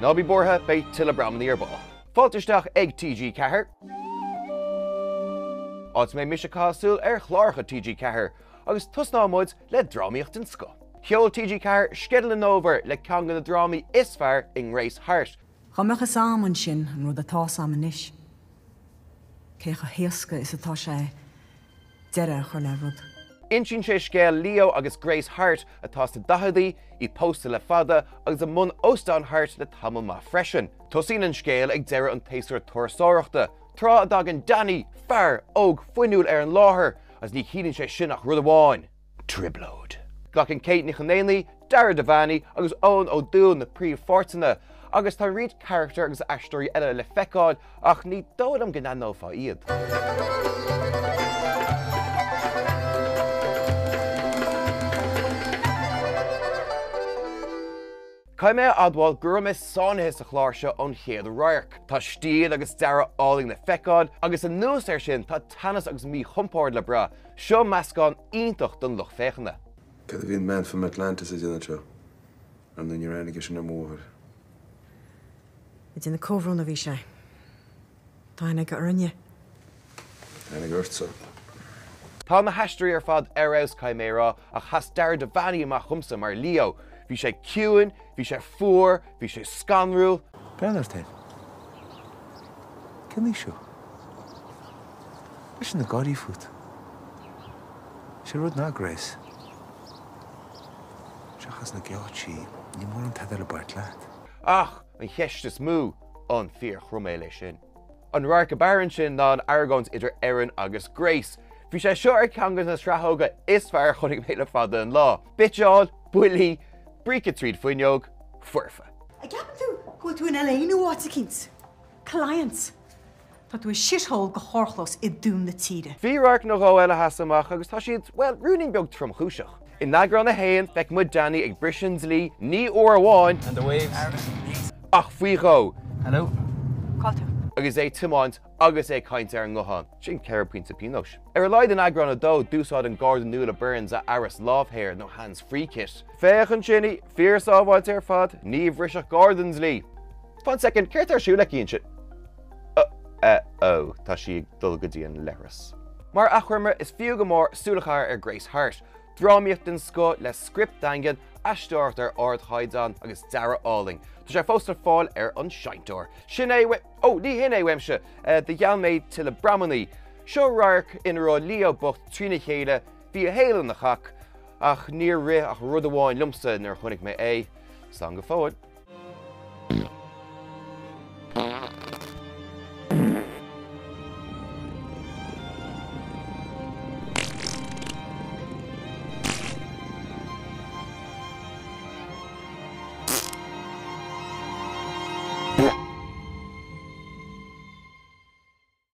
Ná bí buartha, beidh tuilleadh bramannaí ar ball. Fáilte isteach ag TG4, áit a mbeidh mise ag caitheamh súil ar chláracha TG4, agus tosnóidh muid le drámaíocht den scoth. Sheol TG4 sceideal an fhómhair le ceann de na drámaí is fearr i nGrace Harte. Dhá mbeadh fhios a'm ansin an rud atá 'fhios a'm anois, cé chomh héasca is atá sé deireadh a chur le rud. Insíonn sé scéal Leo agus Grace Harte atá sna daicheadaí, iad pósta le fada agus i mbun Óstán Harte le tamall maith freisin. Tosaíonn an scéal ag deireadh an tséasúir turasóireachta, tráth a dtagann Danny, fear óg fuinniúil ar an láthair, agus ní chiallaíonn sé sin ach rud amháin, trioblóid. Glacann Kate Ní Chonaonaigh, Dara Devaney agus Eoin Ó Dúill na príomhpháirteanna, agus tá roinnt carachtar agus aisteoirí eile le feiceáil ach ní dóigh liom go n-aithneofá iad. Caithfidh mé a admháil go raibh mé sáinnithe sa chlár seo ón chéad radharc. Tá stíl agus dearadh álainn le feiceáil, agus anuas air sin tá teannas agus míchompord le brath. Seo meascán iontach don lucht féachana. Cad a bhí an Man from Atlantis ag déanamh anseo? Ar ndóigh ní raibh aithne aige sin ar mo mháthair. Ag déanamh comhbhrón a bhí sé. Tá aithne aige orainne. Tá aithne aige ortsa. Tá na haisteoirí ar fad ar fheabhas, caithfidh mé a rá, ach sheas Dara Devaney amach dhomsa mar Leo. Bhí sé ciúin, bhí sé fuar, bhí sé scanrúil. Breathnaigh ort féin. Cén aois thú? Mise ag gáirí fút. Sé rud ná Grace. Seachas na geáitsí, níl mórán tada eile beart leat. Ach an cheist is mó, an fíor-chroiméal é sin? An radharc ab fhearr ansin ná an argóint idir Erin agus Grace. Bhí sé seo ar ceann de na sraitheoga is fearr a chonaic mé le fada an lá. Bitseáil, buillí, bríce tríd fuinneog, foirfe. An gceapann tú go bhfuil tú in LA nó áit eicínt? Clients. Tá tú i shithole de charrchlós i dTún na Tíre. Bhí radharc nó dhó eile a sheas amach agus tá siad, bhuel, ruainnín beag tromchúiseach. In eagrán 1, feiceann muid Danny ag briseadh an dlí ní uair amháin, And the waves. ach faoi dhó. Hello. Cá bhfuil tú? Agus é ag tiomáint agus é ag caint ar an nguthán. Sin 4 pointe pionóis. Ar a laghad in eagrán 2, d'úsáid an Garda Nuala Burns a fhearas lámhshaor nó hands free kit. Féach ansin í, fíor sábháilte ar fad, ní bhrisfeadh Garda an dlí. Fan soicind, céard tá ar siúl aici ansin? Ó, tá sí ag dul go dtí an leithreas. Mar achoimre, is fiú go mór súil a chaitheamh ar Grace Harte. Drámaíocht den scoth le script daingean, aisteoireacht ar ardchaighdeán agus dearadh álainn. Tá sé fós le fáil ar an Seinnteoir. Sin é uaim, ó, ní hin é uaimse, do gheall mé tuilleadh bramannaí. Seo radharc ina raibh Leo bocht trína chéile, bhí a shaol ina chac, ach níor rith ach rud amháin liomsa nuair a chonaic mé é. Slán go fóill.